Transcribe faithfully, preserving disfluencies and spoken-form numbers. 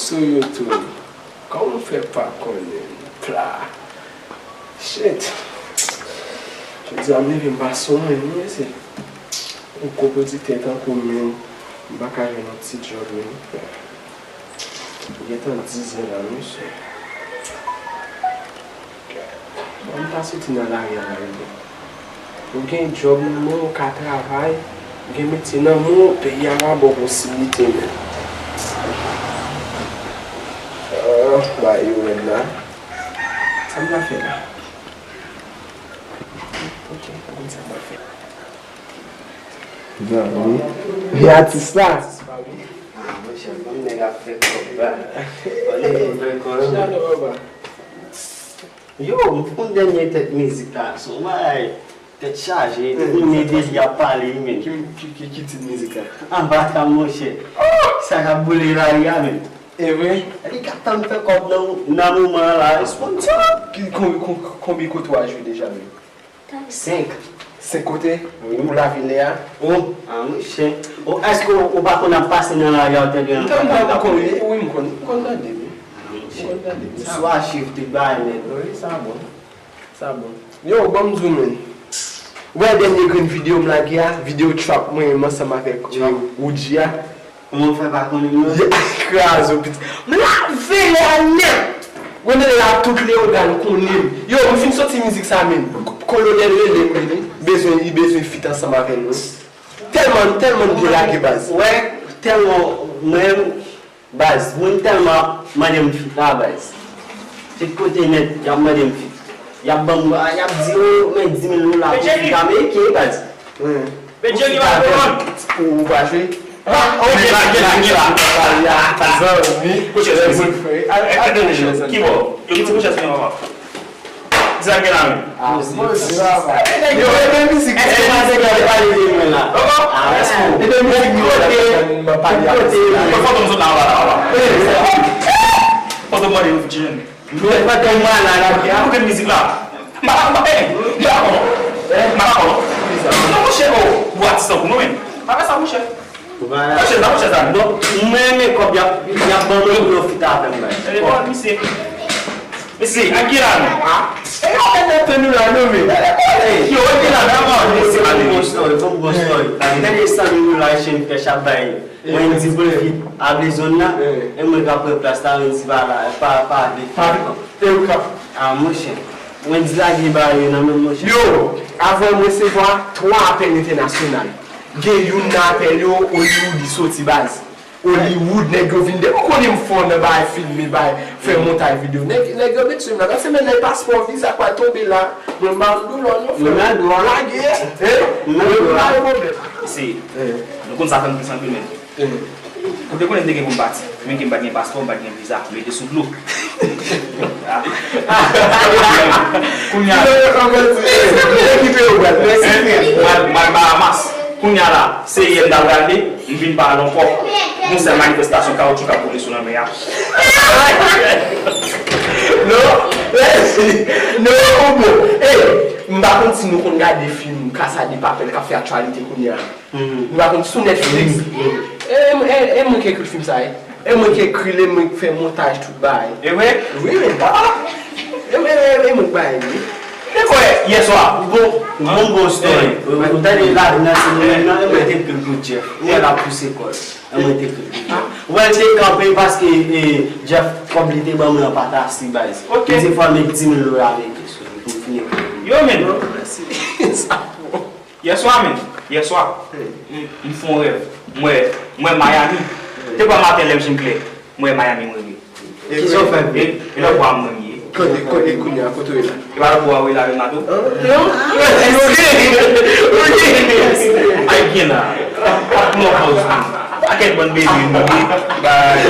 Sou YouTube. Kòman w fè pa konnen m? Pla. Shit. Jodi a m leve m pa sou mwen, wi, mesye. Yon gwo pwodiktè tankou m menm, m pa ka jwenn yon ti djòb menm. Gentan dizè la, mesye. Bon, m ta soti nan lari a la, wi. Ou gen djòb nan men w, ou ka travay, ou gen metye nan men w, peyi a va ba w posiblite, men. Ah, bagay yo rèd la. Sa m ta fè la? Ok, ou konn sa m pral fè. Zanmi. Li atis la. Ah, monchè, banm nèg ap fè kòb la. Banm nèg ap fè kòb la. Yo, m konn dènye tèt mizik la, se yon bagay tèt chaje, tout moun ede li ap pale, wi, men. Ki, ki, ki, ki tit mizik la? Anba tab, monchè. Sa k ap boule lari a, men. E vre? Li ka tann fè kòb nan, nan moman an la, sponsor. Ki, kon, kon, konbyen kote w al jwe deja, men? Senk. Senk kote? Wi. Pou lavil a? O, a, monchè. O, èske w, ou pa konn ap pase nan lari a, ou tande yon... M konn, wi, m konn, m konn tande, wi. M konn tande, wi. Sou achiv, tout bagay nèt. Wi, sa bon. Sa bon. Yo, ban m di w, men. Ou wè dènye grenn videyo m lage a? Videyo trap mwen menm ansanm avèk, eh, Woodji a. Kòman w fè pa konnen m nan? Ye, kraze w, piti. M lave lè a nèt. Gwo nèg la, tout Leyogàn konnen m. Yo, m fin soti mizik sa menm. Kolonèl rele m, li bezwen, li bezwen feat ansanm avè m, wi. Tèlman, tèlman byen lage, baz. Wè, tèlman, mwen, baz, moun tèlman mande m feat la, baz. Tout kote nèt, y ap mande m feat. Y ap ban m, y ap di, o, men di mil dola pou feat ameriken, baz. Wi. Medjeni pa konprann. Ou, ou pa jwe? Ah, ok, la, la, la, la, la, zanmi. Kouche sou mizik. Ki bò? Yo, ki ti kouche sou papa. Di sa gen la menm. Ah, bon, se papa. Yo, e de mizik. Èske pa se ki pale de mwen la? Ah, èske e de mizik ki pale de mwen la? Kote fantom sot la, la, la, la. Fantom mande yon ti jèn. Mwen pa gen mwa la, la, la. Kote mizik la? M pa, m pa, eh, m pa dakò non. M pa dakò non. Non, monchè, oh, gwo atis tankou nou menm. Pa fè sa, monchè. Monchè, sa, monchè, sa. Bon, mwen renmen kòb y ap, y ap ban mwen pou yo feat avè m, baz. Eh, bon, misye. Misye, ak ki la, non? Ah. E yo mèt nan teni la, non, men. Yo, ki la, non, non, misye, bon story, bon, bon story. Tande san mil dola, Haitian Cash ap bay. Mwen di pou l vit able zòn nan, e mwen k ap pran plas la, mwen di pa la, pa, pa vle. Pa vle. E ou k ap. Ah, monchè. Mwen di lage bagay yo nan men m, monchè. Yo, avan m resevwa twa apèl entènasyonal. Gen youn nan apèl yo, Hollywood li soti baz. Hollywood, nèg yo vin de. Ou konnen m fò nan bagay filme, bagay, fè montaj videyo. Nèg, nèg yo met sou m la. Nan semèn nan, paspò, viza, kwa tonbe la. Mwen ba m dola, non, frè. Mwen ba dola. Lage, eh? Mwen ba dola. Mwen ba yo pwoblèm. Se, nou konn sa fè m plis anpil, men. Ou te konnen m te gen pou m pati, men ke m pa t gen paspò, m pa t gen viza, mete sou dlo. Kounye a, m al, m al Bahamas. Kounye a la, se yè m t al gade, m vin pa al ankò. Gon sèl manifestasyon kawoutchou k ap boule sou lanmè a. Non, non, ou bon. Ey, m pa konn si nou konn gade fim Casa de Papel k ap fè aktyalite kounye a. M pa konn sou Netflix. E, e, e mwen ki ekri fim sa, e. E mwen ki ekri l, e mwen ki fè montaj tout bagay. E vre? Wi, men. E mwen, e, e mwen k bay li. E kwè, yè swa. Bon, bon, bon story. Ou tande la, nan se mwen nan, e mwen te ekri l pou Jeff. Ou wè l ap pouse kò l. E mwen te ekri l pou Jeff. Ou wè l te kanpe paske, e, Jeff, kòb li te ban mwen an pa t ase, baz. Ok. Plizyè fwa, m met dis mil dola ameriken sou li pou m fini ekri l. Yo, men. Sa bon. Yèswa menm, yèswa, m, m fè yon rèv. M wè, m wè Miami. Te bò maten lè m jwenn klè, m wè Miami m reve. Kisa w fè? E, e nan bwa mwen ye. Kote, kote kounye a, kote w ye la? E pa nan bwa w ye la menm la tou? Non. Ay byen la. Non, pòz nou. Pakèt bann bebe nou ye. Bay.